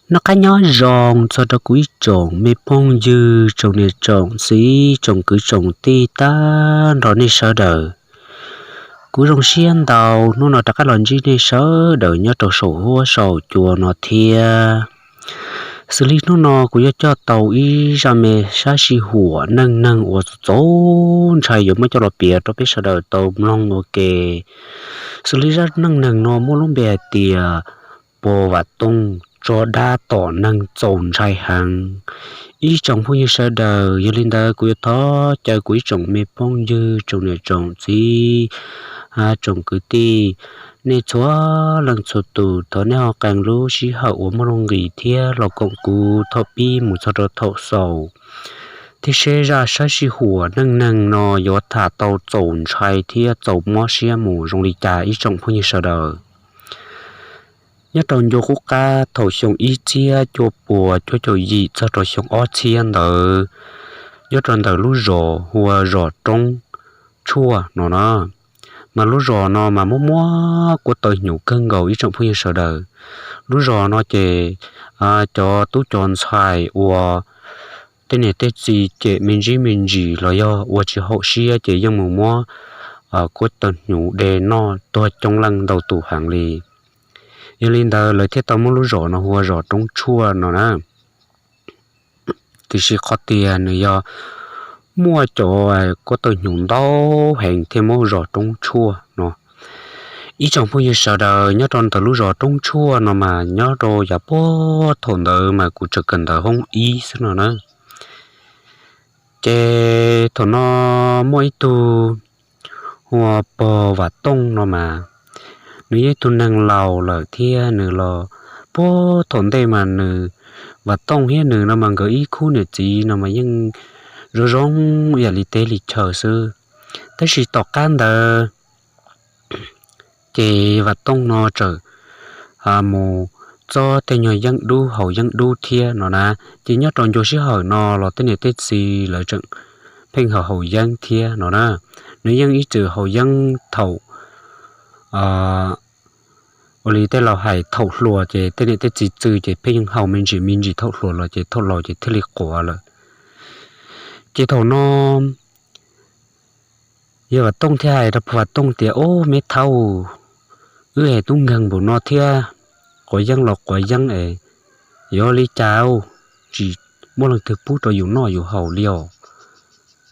Noj qab nyob zoo txog rau kuv ib tsoom me phooj ywg, tsoom niam tsoom txiv, tsoom kwv tsoom tij tag nrho nej sawv daws. Kuv zoo siab ntau hnub no rov qab los ntsib nej sawv daws nyob rau saum huab saum cua no thiab. Xws li hnub no kuv yuav coj tau ib zaj me sab sij huam neej neeg uas txaus ntshai yuav muab coj los piav rau peb sawv daws tau mloog ua ke. Xws li zaj neej neeg no muaj lub npe hais tias Pog Vam Tooj tso dab tom neeg txaus ntshai heev. Ib tsoom phooj ywg sawv daws, yog li ntawd kuv yuav thov caw kuv ib tsoom me phooj ywg, tsoom niam tsoom txiv, tsoom kwv tij, nej txhua leej txhua tus thov nej ho qee lub sij hawm uas muaj nuj nqis thiab los koom kuv thaum pib mus txog rau thaum xaus, thiab seb zaj sab sij huam neej neeg no yuav tham tau txaus ntshai thiab txaus mob siab mus zoo li cas ib tsoom phooj ywg sawv daws. Nyob rau ncua qub qab thaum xyoo ib txhiab cuaj puas cuaj caum yim txog rau xyoo ob txhiab ntawd, nyob rau ntawm lub zos hu ua zos Roob Tshuaj no na, mas lub zos no mas muaj muab kuab tau hnyuv kawg nkaus ib tsoom phooj ywg sawv daws. Lub zos no ces cov tub cov ntxhais uas tej niam tej txiv cem me ntsis me ntsis los yog ua tsis haum siab ces yeej mus muab kuab tau hnyuv de noj tuag coob leej ntau tus heev li. Yog li ntawd lawv thiaj tau muab lub zos no hu ua zos Roob Tshuaj no na. Tiam sis qhov tiag nws yog muaj cov kuab tau hnyuv ntau heev thiaj muab zos Roob Tshuaj no. Ib tsoom phooj ywg sawv daws, nyob rau ntawm lub zos Roob Tshuaj no mas nyob rau yav puag thaum ntawd mas kuv tseem kawm ntawv hoob ib xwb no na. Ces thaum no muaj ib tug hu ua Pog Vam Tooj no mas, nws yog ib tug neeg laus lawm thiab nws los puag thaum ntej mas nws, Vam Tooj thiab nws no mas nkawd ib khub niam txiv no mas yeej zoo zoo ib yam li teb li chaw xwb. Tab sis tom qab ntawd ces Vam Tooj no txawm mus txob tej nyuag yeeb dub haus yeeb dub thiab no na. Ces nyob rau ncua sij hawm no los tej niam tej txiv lawv tseem pheej haus haus yeeb thiab no na. Nws yeej ib txwm haus yeeb thaum, ua li tej laus hais thaum hluas ces tej niam tej txiv txwj ces pheej yeej haus me ntsis me ntsis thaum hluas los ces thaum laus ces thiaj li quav lawm. Ces thaum no yawg Vam Tooj thiaj hais rau Pog Vam Tooj tias, Ub, me thaub, wb es tub nkeeg npaum no thiab, quav yeeb los quav yeeb es yuav li cas tsis muaj leej twg pub rau yus noj yus haus li os?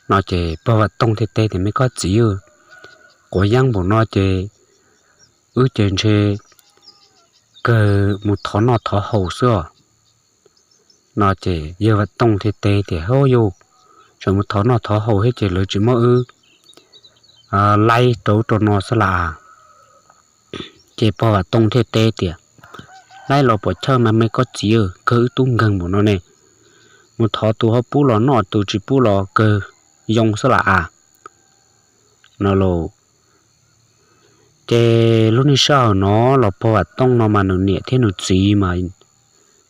No ces Pog Vam Tooj thiaj teb tias, Me koj txiv, quav yeeb npaum no ces wb ces ntshe kawg mus thov noj thov haus xwb os. No ces yawg Vam Tooj thiaj teb tias, Hub yus, tseem mus thov noj thov haus thiab ces lawv tsis muab wb laib rau ub rau no xwb las as. Ces Pog Vam Tooj thiaj teb tias, Laib los puas chawj mas me koj txiv, kawg wb tub nkeeg npaum no ne, mus thov tus ho pub los noj, tus tsis pub los kawg yoo xwb las as. No los ces lub niag sij hawm no los Pog Vam Tooj no mas nws niam thiab nws txiv mas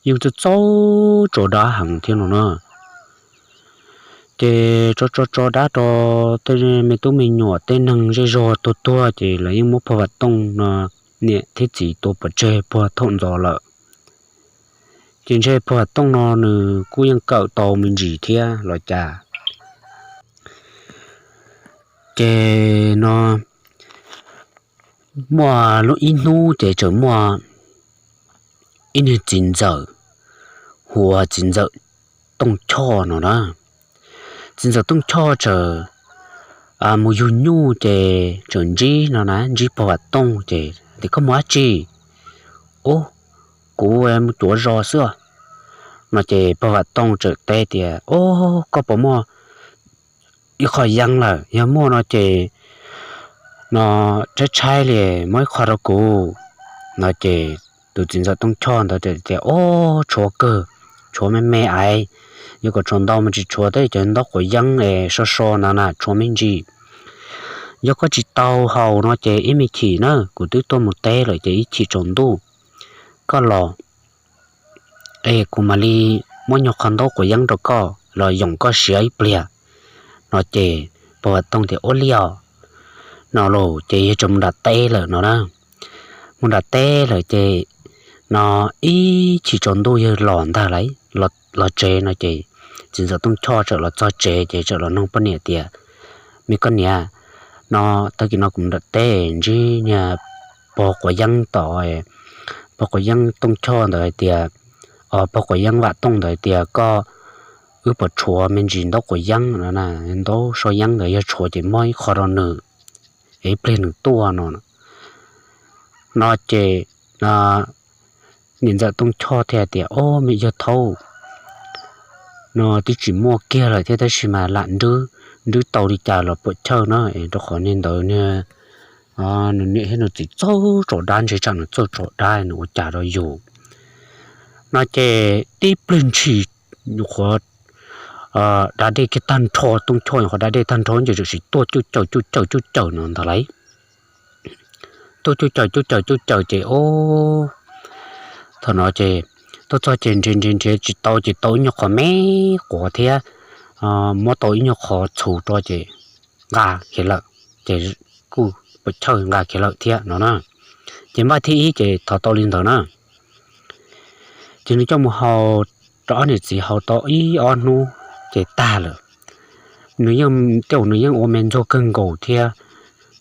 yeej txaus txaus tso dab heev thiab no na. Ces tso tso tso dab rau tej me tub me nyuam tej neeg zej zog tuag tuag ces lawv yeej muab Pog Vam Tooj no niam thiab txiv tua pov tseg puag thaum ntxov lawm. Ces ntshe Pog Vam Tooj no nws kuj yeej kawm tau me ntsis thiab los cas. Ces no muaj lub ib hnub ces txawm muaj ib niag txiv ntxawm hu ua txiv ntxawm Tooj Choj no na. Txiv ntxawm Tooj Choj txawm mus yug nyuj ces txawm ntsib no na, ntsib Pog Vam Tooj ces tias, Koj mus dab tsi? Ub, kuv mus cuav zos xwb. No ces Pog Vam Tooj txawm teb tias, Ub, koj puas muaj ib qho yeeb lawm? Yog muaj no ces no tshaib tshaib li, muab ib qho rau kuv. No ces tus txiv ntxawm Tooj Choj ntawd tias, Ub, tshuav kawg, tshuav me me aiv, yuav kom tshuav ntau mas tsis tshuav, tej cov ntaub quav yeeb es so so ntawd na tshuav me ntsis. Yog koj tsis tau haus no ces ib me chim na, kuv twb tuaj mus teb lawm ces ib chim tsaus ntuj koj los es kuv mam li muab nyuag qho ntaub quav yeeb rau koj los yoom koj siav ib pliag. No ces Pog Vam Tooj tias, Ua li os. No los ces yawg txawm mus nram teb lawm no na. Mus nram teb lawm ces No ib chim tsaus ntuj yawg los ntag lauj, los tsev no ces txiv ntxawm Tooj Choj txawm los txog tsev ces txawm los noog poj niam tias, Me koj niam, no tag kis no kuv mus nram teb ntsib niag pog quav yeeb tom, pog quav yeeb Tooj Choj ntawd hais tias, o, pog quav yeeb Vam Tooj ntawd hais tias koj, wb puas tshuav me ntsis ntaub quav yeeb no, ntaub so yeeb ntawd yog tshuav ces muab ib qho rau nws, es ib pliag nws tuaj no. No ces niam ntxawm Tooj Choj thiaj tias, O, me yawg thaub, no twb tsis muaj kiag lawm thiab tab sis mas lam nrwb, nrwb tau li cas los puam chawj na, rau qhov niag ntawd nws niam thiab nws txiv txawj tso dab, ntshe tsam nws txawj tso dab nws ua cas rau yus. No ces tib pliag ntshis, qhuav da dej kiag tag nrho, Tooj Choj nyuam qhuav da dej tag nrho ces txawm sis tuaj cuj caws cuj caws cuj caws no ntag lauj. Tuaj cuj caws cuj caws cuj caws ces, o, thaum no ces tuaj txog ces nrhiav nrhiav nrhiav tsis tau ces tau ib nyuag qhov me quav thiab, muab tau ib nyuag qhov txhuv rau ces nqa khiav lawm, ces kuj puam chawj nqa khiav lawm thiab no na. Ces npaj thib ib ces thov tau li ntawd na. Ces nws coj mus haus rau ob niam txiv haus tau ib ob hnub ces tag lawm. Nws yeej, tej zaum nws yeej ua me ntxuag kawg nkaus thiab,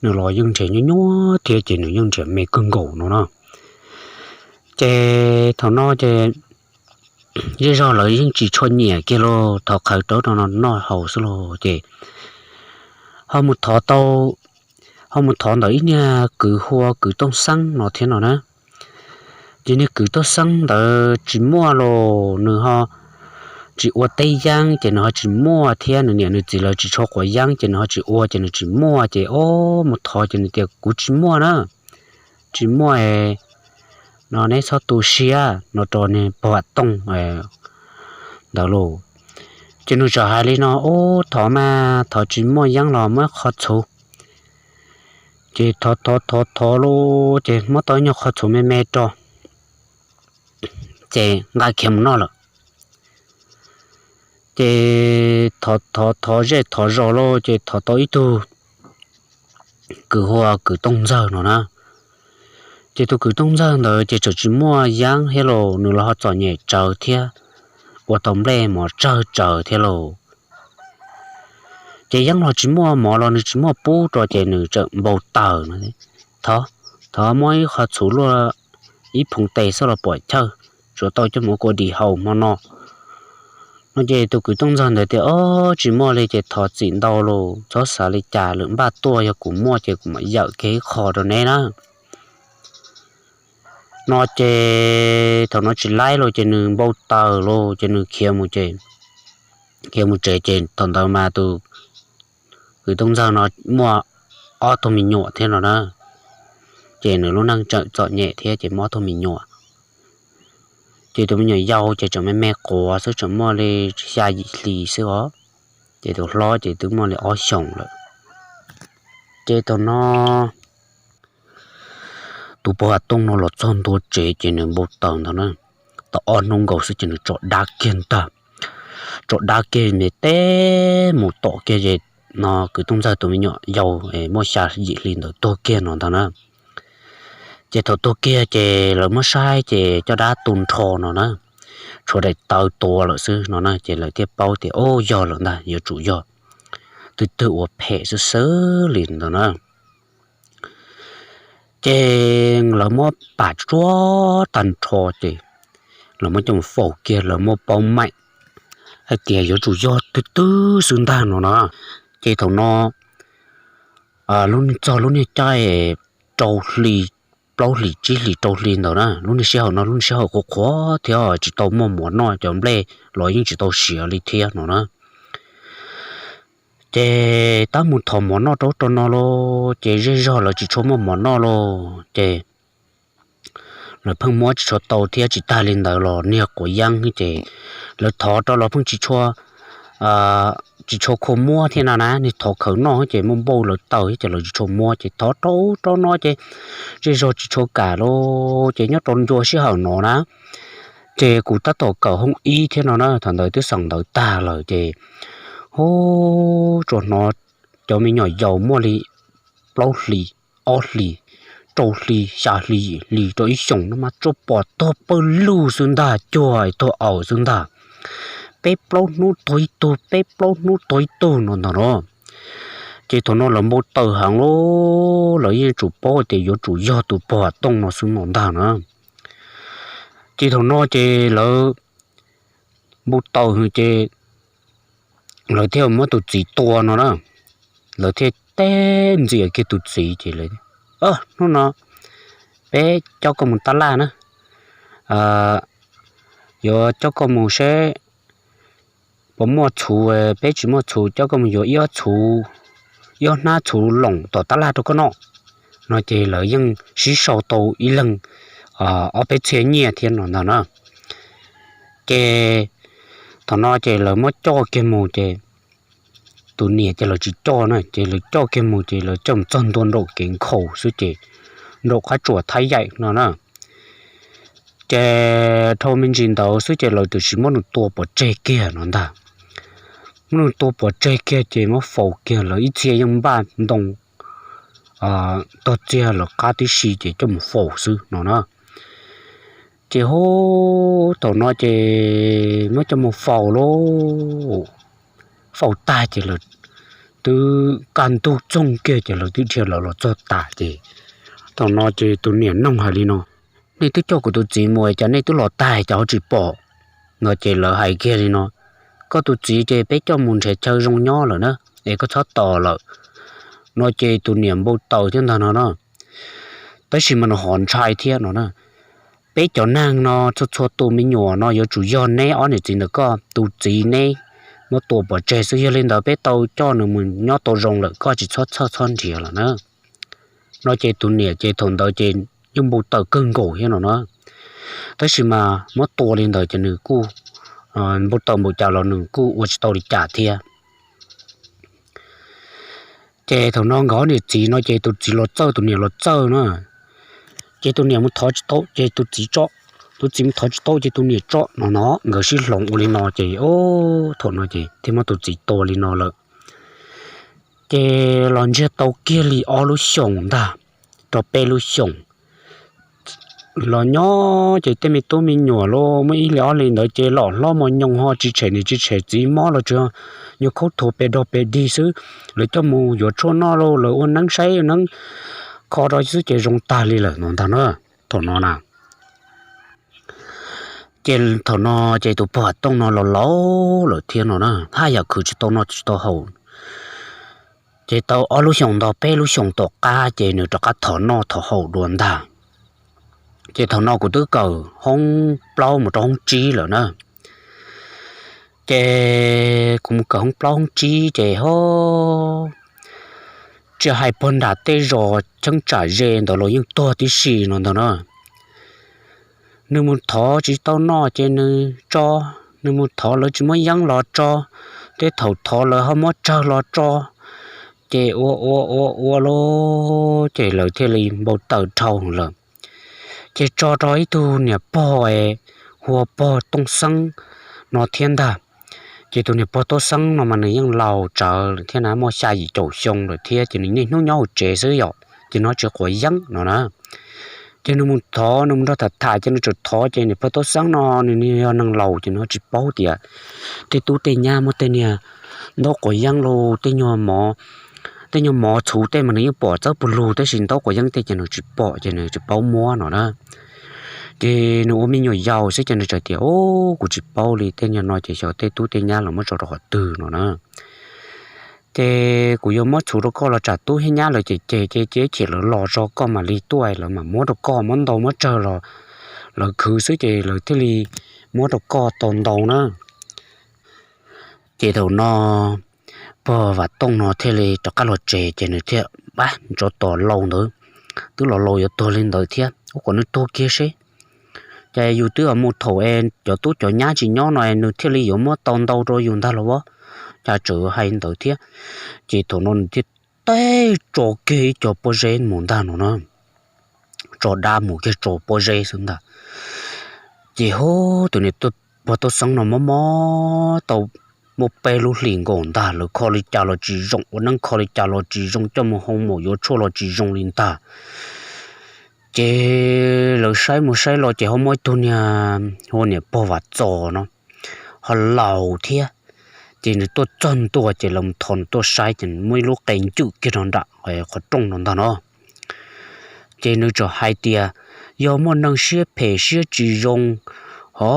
nws los yeej nrhiav nyuaj nyuaj thiab ces nws yeej nrhiav me kawg nkaus no na. Ces thaum no ces zej zog lawv yeej tsis tshua nyiam kiag los thov qhawv rau no noj haus xwb los ces ho mus thov tau, ho mus thov ntawm ib niag kwv hu ua kwv Tooj Xeeb no thiab no na. Ces niag kwv Tooj Xeeb ntawd tsis muaj los nws ho tsis ua teb yeeb ces nws ho tsis muaj thiab, nws niam nws txiv lawv tsis tshua quav yeeb ces nws ho tsis ua ces nws tsis muaj ces, o, mus thov ces nws tias kuv tsis muaj na, tsis muaj no neb txhob tu siab no rau niag pog Vam Tooj ntawd los. Ces nws txawm hais li no, Ub, thov mas thov tsis muaj yeeb los muab qhov txhuv. Ces thov thov thov thov los ces muab tau ib nyuag qhov txhuv me me rau, ces nqa khiav mus noj lawm. Ces thov thov thov zej thov zos los ces thov tau ib tug kwv hu ua kwv Tooj Ntxawg no na. Ces tus kwv Tooj Ntxawg ntawd ces txawm tsis muaj yeeb thiab los nws los ho txom nyem tsawv thiab, ua tau nplej mov tsawg tsawv thiab los. Ces yeeb los tsis muaj mov los nws tsis muaj pub rau ces nws txawm npau taws no, Thov, thov muab ib qho txhuv luaj ib phoov tes xwb los puam chawj, tsuav tau coj mus ua kua dis haus hmo no. No ces tus kwv Tooj Ntxawg ntawd tias, Ob, tsis muaj li ces thov txim ntau los txhob xav li cas, lwm npaj tuaj yog kuv muaj ces kuv mam yawm kiag ib qho rau neb na. No ces thaum no tsis laib los ces nws npau taws los ces nws khiav mus ces, khiav mus tsev ces thaum ntawd mas tus kwv Tooj Ntxawg no muaj ob tug me nyuam thiab no na. Ces nws lub neej tseem txom nyem thiab ces muaj ob tug me nyuam. Ces tus me nyuam yau ces tseem me me quav xwb, tseem muaj li xya yim hli xwb os. Ces tus hlob ces twb muaj li ob xyoos lawm. Ces thaum no tus pog Vam Tooj no los txog ntua tsev ces nws npau taws ntag na. Tau ob hnub nkaus xwb ces nws tso dab kiag ntag. Tso dab kiag me teb mus tom kiag es no kwv Tooj Ntxawg tus me nyuam yau muaj xya yim hli ntawd tuag kiag no ntag na. Ces thaum tuag kiag ces lawv muab saib ces caj dab tu nrho no na, tshuav daim tawv tuav lawm xwb no na, ces lawv thiaj paub tias, Ub, yog lawm ntag, yuav tsum yog twg twg ua phem xwb xwb li ntawd na. Ces lawv muab pam tsuab tag nrho ces lawv muab coj mus faus kiag, lawv muab paub meej hais tias yuav tsum yog twg twg xwb ntag no na. Ces thaum no lub niag txog lub niag caij rau hli, plaub hlis tsib hlis rau hli ntawd na, lub niag sij hawm no lub niag sij hawm qhuav qhuav thiab tsis tau muaj mov noj, cov nplej los yeej tsis tau siav li thiab no na. Ces tab mus thov mov noj rau ub rau no los ces zej zog lawv tsis tshua muaj mov noj los ces lawv pheej muab tsis tshua tau thiab. Tsis tag li ntawd los niag quav yeeb ces lawv thov rau los pheej tsis tshua, tsis tshua khuv muab thiab na na, niag thov khaws noj ces muaj npauj lawv taw ces lawv tsis tshua muab ces thov rau ub rau no ces zej zog tsis tshua kam los ces nyob rau ncua sij hawm no na, ces kuv tab tom kawm hoob ib thiab no na, thaum ntawd twb xeem ntawv tag lawm ces hu, tsuas hnov cov me nyuam yaus muaj li plaub hlis, ob hlis, rau hli xya hli yim hli rau ib xyoos no mas tsuas pom tuag pawg lug xwb ntag, cuag tuag aus xwb ntag. Peb plaub hnub tuag ib tug, peb plaub hnub tuag ib tug no ntag no. Ces thaum no lawv npau taws heev lawm, lawv yeej tsum paub tias yuav tsum yog tus pog Tooj no xwb no ntag na. Ces thaum no ces lawv npau taws ces lawv thiaj muab tus txiv tua no na. Lawv thiaj teb ntxias kiag tus txiv ces, hnub no peb coj koj mus tab laj na, yuav coj koj mus seb puas muaj txhuv, peb tsis muaj txhuv coj koj mus yuav ib ob txhuv, ib ob hnab txhuv loos tom tab laj rau koj noj. No ces lawv yeej sib sau tau ib leeg ob peb txhiab nyiaj thiab no ntag na. Ces thaum no ces lawv muab coj kiag mus ces tus niam ces lawv tsis coj na, ces lawv coj kiag mus ces lawv coj mus txog ntua nraum kev nkhaus xwb ces nraum qab tsuas Thaib Yaim no na. Ces dhau me ntsis ntawd xwb ces lawv twb sis muab nws tua pov tseg kiag no ntag. Muab nws tua pov tseg kiag ces muab faus kiag, lawv ib txhia yeej npaj ntoo tog txiag lawv qab tib si ces coj mus faus xwb no na. Ces hu, thaum no ces muab coj mus faus lauj. Faus tag ces lawv twb kaj ntug txoog kiag ces lawv twb dhia lawv los txog tas ces thaum no ces tus niam noog hais li no, nej twb coj kuv tus txiv mus cas nej twb los tag cas ho tsis pom? No ces lawv hais kiag li no, koj tus txiv ces peb coj mus nrhiav chaw zoo nyob lawm na, es koj txhob tos lawm. No ces tus niam npau taws thiab ntag no na. Tab sis mas nws ho ntshai thiab no na. Peb cov neeg no txhua txhua tus me nyuam no yuav tsum yog neb ob niam txiv ntawm koj tus txiv neb muab tua pov tseg xwb, yog li ntawd peb tau coj nws mus nyob tau zoo lawm, koj tsis txhob txhawj txhob nrhiav lawm na. No ces tus niam ces thaum ntawd ces yeej npau taws kawg nkaus thiab no na. Tab sis mas muab tua li ntawd ces nws kuj npau taws npaum cas los nws kuj ua tsis tau li cas thiab. Ces thaum no nkawd ob niam txiv no ces tus txiv los txawj tus niam los txawj na. Ces tus niam mus thov tsis tau ces tus txiv tso, tus txiv mus thov tsis tau ces tus niam tso no no, nkawd sib hloov ua li no ces thaum no ces thiaj muab tus txiv tua li no lawm. Ces los ntsiag tau kiag li ob lub xyoos ntag, rau peb lub xyoos los nyob ces tej me tub me nyuam los muaj ib li ob li ntawd ces los hlob mos nyoos ho tsis tshem niam tsis tshem txiv, mob los tsuas nyuag khaub thuas pes dog pes dig xwb. Lawv coj mus yuav tshuaj noj lauj, lawv ua neeb saib neeb kho rau xwb ces zoo tag li lawm no ntag na. Thaum no na, ces thaum no ces tus pog Tooj no los laus lawm thiab no na, haj yam khwv tsis tau noj tsis tau haus. Ces tau ob lub xyoos ntog peb lub xyoos tom qab ces nws rov qab thov noj thov haus dua ntag. Ces thaum no kuv twb kawm hoob plaub mus rau hoob tsib lawm na. Ces kuv mus kawm hoob plaub hoob tsib ces ho tsis hais puag nram tej zos cheeb tsam ze ntawd los yeej tuag tib si no ntag na. Nws mus thov tsis tau noj ces nws tso, nws mus thov lawv tsis muab yeeb los tso, tej thaum thov lawv ho muab tsawg los tso. Ces ua ua ua ua lauj, ces lawv thiaj li npau taws dhau lawm. Ces tso rau ib tug niam pog hu ua pog Tooj Xeeb no thiab ntag. Ces tus niam pog Tooj Xeeb no mas nws yeej laus tsawv thiab na, muaj xya yim caum xyoo lawm thiab ces nws niaj hnub nyob hauv tsev xwb yom, ces nws tsis quav yeeb no na. Ces nws mus thov, nws mus nrog tham tham ces nws tseem thov ces niam pog Tooj Xeeb no nws yog neeg laus ces nws tsis paub tias tej tub tej nyab muaj tej niag ntaub quav yeeb los tej nyuag mov, tej nyuag mov txhuv tej mas nws yeej pom txawb puag lug, tab sis ntaub quav yeeb tej ces nws tsis pom ces nws tsis paub muab no na. Ces nws ua me nyuam yaus xwb ces nws txawm tias, Ub, kuv tsis paub li, tej nyuag no ces xyov tej tub tej nyab los muab tso rau qhov twg no na. Ces kuv yuav muab txhuv rau koj los tsam tub thiab nyab lawv ces ces ces ces chim lawv los tso koj mam li tuaj lawv mam muab rau koj, muab ntau muab tsawg los lawv khwv xwb ces lawv thiaj li muab rau koj tau ntau na. Ces thaum no pog Vam Tooj no thiaj li rov qab los tsev ces nws thiaj pab tsov tom laus ntawd, twb los laus yuav tuag li ntawd thiab, ua kom nws tuag kiag seb. Ces yus twb mus thaum es cov tub cov nyab tsis nyob no nws thiaj li yuav muab tau ntau rau yus ntag los as. Cas tseem hais ntawd thiab. Ces thaum no nws thiaj teb tso kiag ib co pob zeb mus ntag no na, tso dab mus kiag tso pob zeb xwb ntag. Ces hu, tus niam pog Tooj Xeeb no mob mob tau muaj peb lub hlis nkaus ntag, lawv kho li cas los tsis zoo, ua neeb kho li cas los tsis zoo, coj mus hoo maum yuav tshuaj los tsis zoo li ntag. Ces lawv saib mus saib los ces ho muaj ib tug niag hu ua niam pog Vam Txos no ho laus thiab. Ces nws tuaj txog ntua ces lawv mus thov nws tuaj saib ces muaj ib lub qe ncwm kiag rau nram qhov rooj no ntag no. Ces nws txawm hais tias, yog muaj neeg siab phem siab tsis zoo ho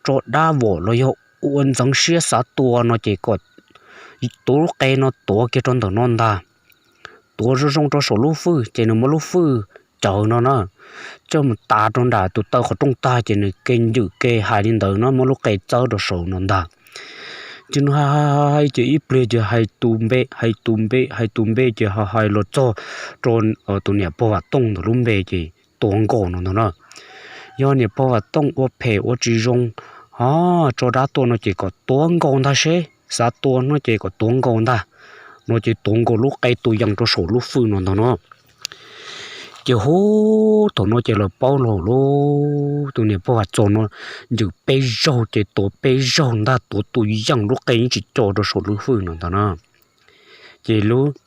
tso dab vom los yog ua ntxeev siab xav tua no ces kom tuav lub qe no tuav kiag rau ntawm no ntag. Tuav zoo zoo rau saum lub fwj ces nws muab lub fwj cawv no na, coj mus tav rau nram tus taw qhov rooj tag ces nws ke ncwm ke hais li ntawd no muab lub qe txawb rau saum no ntag. Ces nws hais hais ces ib pliag ces hais tus npe hais tus npe hais tus npe ces hais hais los txog rau tus niam pog Vam Tooj ntawm lub npe ces tuav nkaus no ntag na. Yog niam pog Vam Tooj ua phem ua tsis zoo ho tso dab tua no ces kom tuav nkaus ntag seb, xav tua no ces kom tuav nkaus ntag no ces tuav nkaus lub qe tus yees rau saum lub fwj no ntag no. Ces hu, thaum no ces lawv paub los lub tus niam pog Vam Txos no ncwm peb zaug ces tuav peb zaug ntag, tuav tus yees lub qe yeej tsis co rau saum lub fwj no ntag na. Ces lub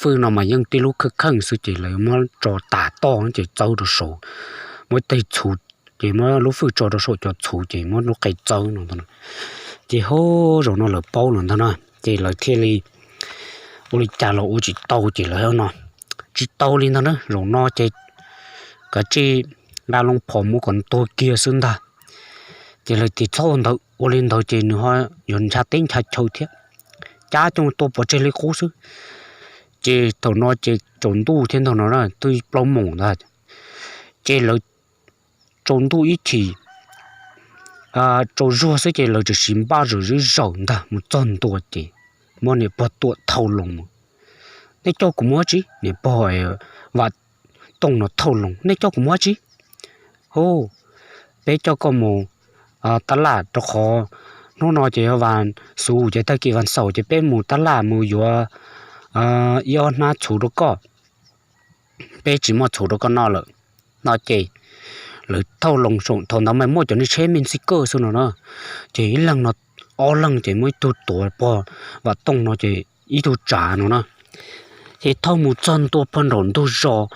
fwj no mas yeej tib lub kheej kheej xwb ces lawv muab tso tas toj ces txawb rau saum, muab tej txhuv, ces muab lub fwj tso rau saum cov txhuv ces muab lub qe txawb no ntag. Ces ho zaum no lawv paub lawm ntag na, ces lawv thiaj li ua li cas los ua tsis tau ces lawv no, tsis tau li ntag na, zaum no ces kav tsij nqa loo phom mus kom tuag kiag xwb ntag. Ces lawv tias txhob ua ntawd, ua li ntawd ces nws ho yuav ncha teb ncha chaw thiab, cab coj mus tua pov tseg li qub xwb. Ces thaum no ces tsaus ntuj thiab ntag no twb plaub moos ntag, ces lawv tsaus ntuj ib chim tsaus zuag xwb ces lawv txawm sis npaj zawm zawm ntag mus txog ntua ces muab niam pog Tuam thauj loo mus. Nej coj kuv mus ua tsi? Niam pog Vam Tooj no thauj loo, nej coj kuv mus ua tsi? Hu, peb coj koj mus tab laj rau qhov hnub no ces yog vas xuv ces tag kis vas xaum ces peb mus tab laj mus yuav ib ob hnab txhuv rau koj, peb tsis muaj txhuv rau koj noj lawm no ces lawv thauj loo saum, thaum ntawd mas muaj cov niag tsheb me ntxi kaj xwb no na, ces ib leeg no, ob leeg ces muaj ib tug tuav pog Vam Tooj no ces ib tug tsav no na. Ces thauj mus txog ntua pog nraum ntug zos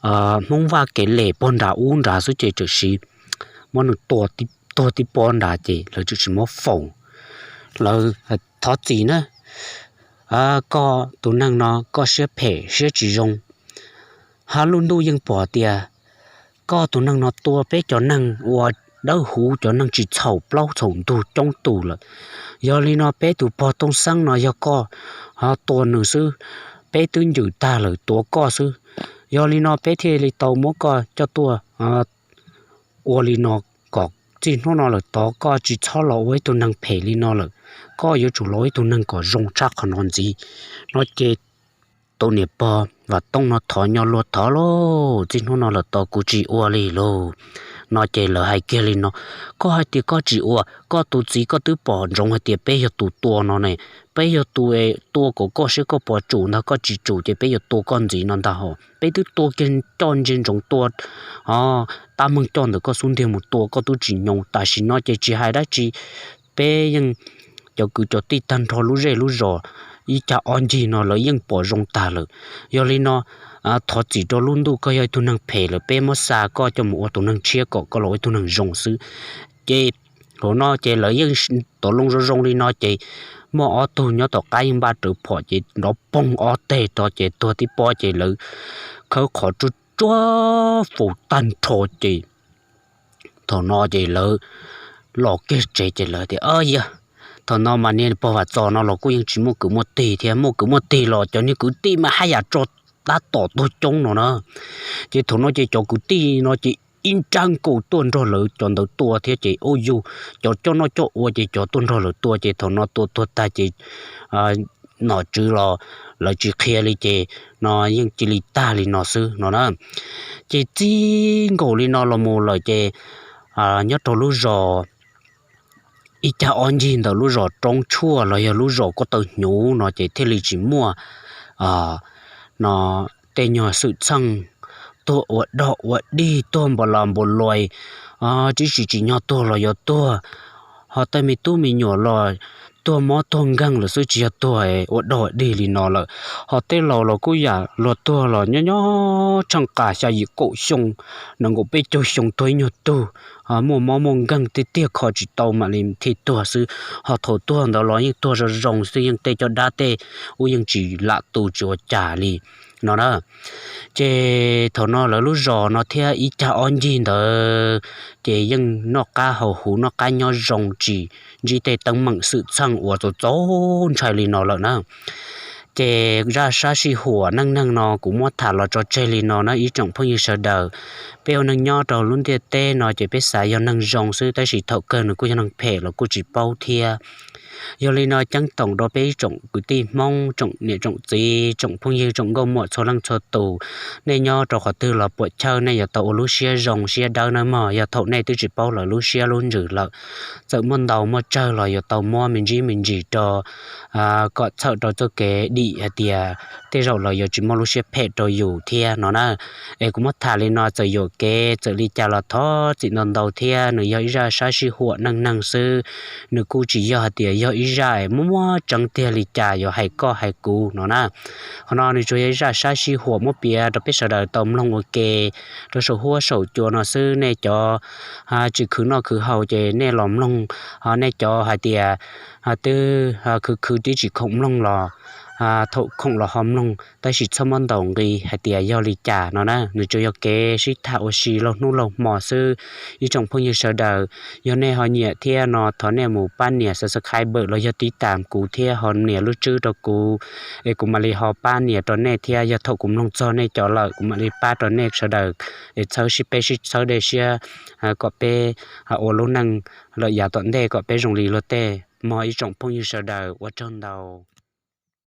Hmoob Vaj kev lem pog nram ub nrad xwb ces txawm sis muab nws tua tuag tib pob nrad ces lawv txawm sis muab faus. Lawv thov txim na, koj tus neeg no koj siab phem siab tsis zoo, hab lub ntuj yeej pom tias koj tus neeg no tua peb cov neeg ua dawb huv cov neeg tsis txhaum plaub txhaum ntug coob tus lawm. Yog li no peb tus pog Tooj Xeeb no yog koj ho tua nws xwb, peb twb ncwm tag lawm tuav koj xwb. Yog li no peb thiaj li tau muab koj coj tuaj ua li no, kom txij hnub no lawm tod koj tsis txhob los ua ib tug neeg phem li no lawm, koj yuav tsum los ua ib tug neeg kom zoo tshaj qhov no ntxiv no ces tus niam pog Vam Tooj no thov nyo luag thov lauj, txij hnub no lawm tod kuv tsis ua li lauj no ces lawv hais kiag li no, koj hais tias koj tsis ua, koj tus txiv koj twb pom ntsoov hais tias peb yog tus tua no ne, peb yog tus tua kom koj siab koj puas tsum ntag, koj tsis tsum ces peb yuav tua koj ntxiv no ntag hos, peb twb tua kiag coj ntsia ntsoov tua tab meeg coj ntawm koj xub ntiag mus tua koj twb tsis nyoo, tam sim no ces tsis hais dab tsi, peb yeej cov kwv cov tij tag nrho lub zej lub zos ib cag ob ncig no lawv yeej pom zoo tag lawm. Yog li no thov txim rau lub ntuj, koj yog ib tug neeg phem lawm, peb muab xa koj coj mus ua tus neeg tshiab kom koj los ua ib tug neeg zoo xwb. Ces hauv no ces lawv yeej tov loo zoo zoo li no ces muaj ob tug nyob tom qab yeej npaj rawv phom ces nrov poog ob teg rau ces tuag tib pob ces lawv khawb qhov tsuag tsuag faus tag nrho ces thaum no ces lawv los kiag tsev ces lawv tias, Yog thaum no mas niag pog Vam Txos no los kuj yeej tsis muaj kwv muaj tij thiab, muaj kwv muaj tij los cov niag kwv tij mas haj yam tso tab tom tuag coob no na. Ces thaum no ces cov kwv tij no ces ib nrab nkaus tuaj nrog lawv cov ntawd tua thiab ces ua yug cov coj noj coj ua ces cov tuaj nrog lawv tua ces thaum no tua tuag tag ces nom tswv los lawv tsis qhia li ces no yeej cia li tag li no xwb no na. Ces txij nkaus li no los mus lawm ces nyob rau lub zos ib cag ob ncig ntawm lub zos Roob Tshuaj los yog lub zos Koj Taw Hnyuv no ces thiaj li tsis muaj no tej nyuag xwm txheej tuag ua dog ua dig, tuag npaum los npaum luaj, tib si tsim nyog tuag los yuav tuag, ho tej me tub me nyuam los tuag mob tuag nkeeg lawm xwb, tsis yog tuag ua dog dig li no lawm. Ho tej laus los kuj yam luag tuag los nyob nyob tsheej qas xya yim kaum xyoo, nees nkaum peb caug xyoo tuag ib nyuag tug, muaj mob muaj nkeeg tiag tiag kho tsis tau mam li thiaj tuag xwb. Ho thaum tuag ntawd los yeej tuag zoo zoo xwb, yeej tej caj dab tej ub yeej tsis lam tu tsis ua cas li no na. Ces thaum no lawv lub zos no thiab ib cag ob ncig ntawd ces yeej noj qab haus huv noj qab nyob zoo tsis ntsib tej teeb meem xwm txheej uas txaus txaus ntshai li no lawm na. Ces zaj sab sij huam neej neeg no kuv muab tham los tso tseg li no na ib tsoom phooj ywg sawv daws. Peb ua neeg nyob rau lub ntiaj teb no ces peb xav yog neeg zoo xwb tab sis thaum kawg nws kuj yog neeg phem los kuj tsis paub thiab. Yog li no ceeb toom rau peb ib tsoom kwv tij Hmoob, tsoom niam tsoom txiv, tsoom phooj ywg, tsoom nkauj muam txhua leej txhua tus, nej nyob rau qhov twg los puam chawj nej yuav tau ua lub siab zoo siab dawb nawb mog. Yog thaum nej twb tsis paub lawv lub siab lub ntsws lawm, txawm muaj ntau muaj tsawg los yuav tau muab me ntsis me ntsis rau kom txhawm rau txoj kev dim hais tias tej zaum los yuav tsis muaj lub siab phem rau yus thiab no na. Es kuv muab tham li no txawm yuam kev txawm li cas los thov txim ntau ntau thiab, nws yog ib zaj sab sij huam neej neeg xwb, nws kuj tsis yog hais tias yog ib zaj muaj muaj tseeb tiag li cas yuav hais koj hais kuv no na. Qhov no nws tsuas yog ib zaj sab sij huam muab piav rau peb sawv daws tau mloog ua ke rau saum huab saum cua no xwb. Nej cov tsis khwv noj khwv haus ces nej los mloog, ho nej cov hais tias twb khwv khwv twb tsis khoom mloog los thaum khoom los ho mloog tab sis txhob muab ntaus nqi hais tias yog li cas no na. Nws tsuas yog kev sib tham ua si laug hnub laug hmo xwb ib tsoom phooj ywg sawv daws. Yog nej ho nyiam thiab no thov nej mus pab nias subscribe los yog tib tam kuv thiab ho nias lub tswb rau kuv, es kuv mam li ho pab nias rau nej thiab. Yog thaum kuv mloog txog nej cov lawm kuv mam li pab rau nej sawv daws, es txhawb sib peb sib txhawb dej siab kom peb ua lub neej lawm yav tom ntej kom peb zoo li luag tej mog ib tsoom phooj ywg sawv daws, ua tsaug ntau.